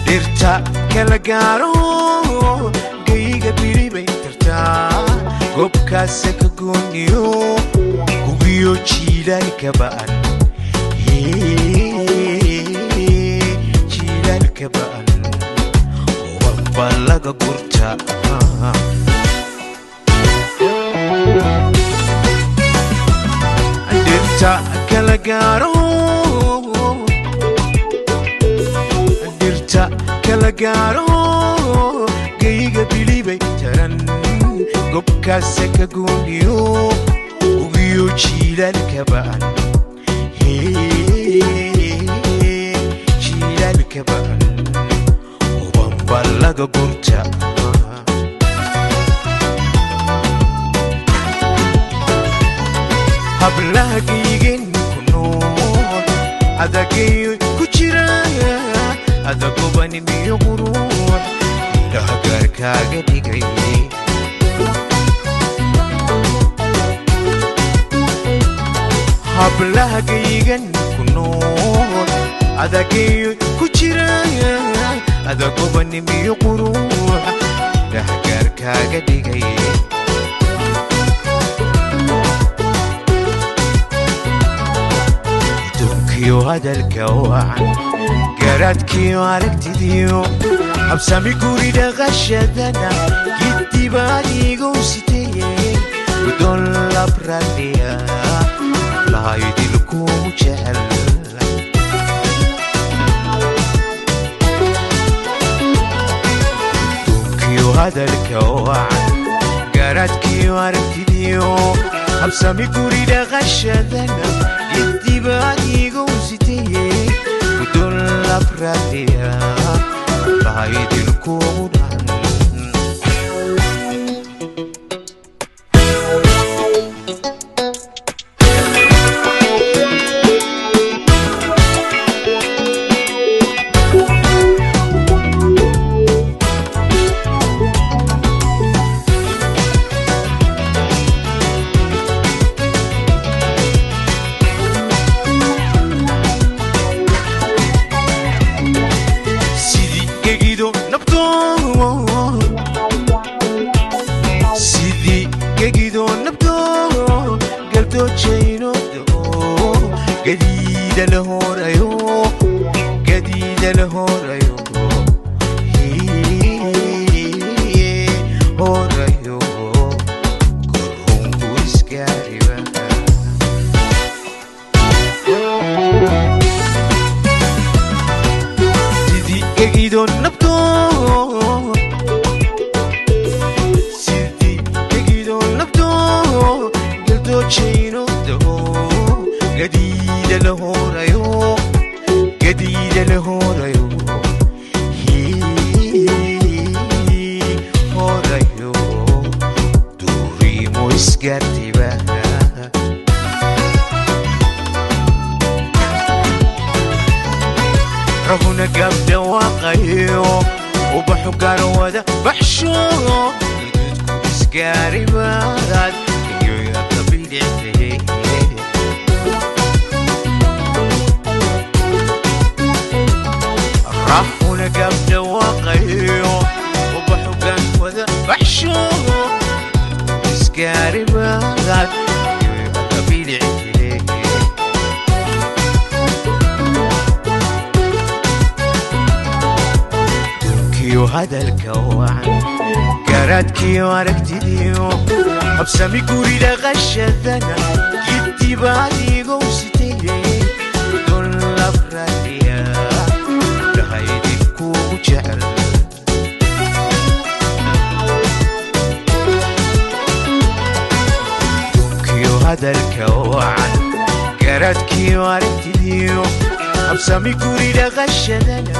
Dhirta kala gaaro gayga biribay tartaa gobkaasa ka gooniyo gugiyo jiilaalka ba'an jiilaalka ba'an ubanba laga gurta. Dhirta kala gaaro dhirta kala gaaro gayga bilibay taran gobkaasa ka gooniyo gugiyo jiilaalka ba'an jiilaalka ba'an ubanba laga gurta. Hablaha gaygen ku nool adagayo ku jira adagobanimiyo quruux ilaha gaarkaaga dhigay. Hablaha gaygan ku nool adagayo ku jira adagobanimiyo quruux ilaha gaarkaaga dhigay. Dunkiyo hadalka wacan garaadkiyo aragtidiyo habsami guri dhaqashadana giddibaad igu siteye gudon labradiya lahaydilkugu jecel. Dunkiyo hadalka wacan garaadkiyo aragtidiyo habsami guri dhaqashadana giddibaad igu siteye gudon labradiya lahaydilkugu dhan. Sidii gegido nabto sidii gegido nabto galdoojayno dao gadiida la horayo gadiida la horayo horayo korunku isgaariba. Sidii gegido nabto sidii gegido nabto galdoojayno dao gadiida la horayo gadiida la horayo horayo duuriimo isgaartiba. Rahuna gabdhawaaqayo ubaxu gaarwada baxsho gaduudku isgaaribaad iyo yaqabilictaye. Rahuna gabdhawaaqayo ubaxu gaarwada baxsho isgaaribaad iyo yaqabilictaye. Dunkiyo hadalka wacan garaadkiyo aragtidiyo habsami guri dhaqashadana giddibaad igu siteye gudon labradiya lahaydinkugu jecel. Dunkiyo hadalka wacan garaadkiyo aragtidiyo habsami guri dhaqashadana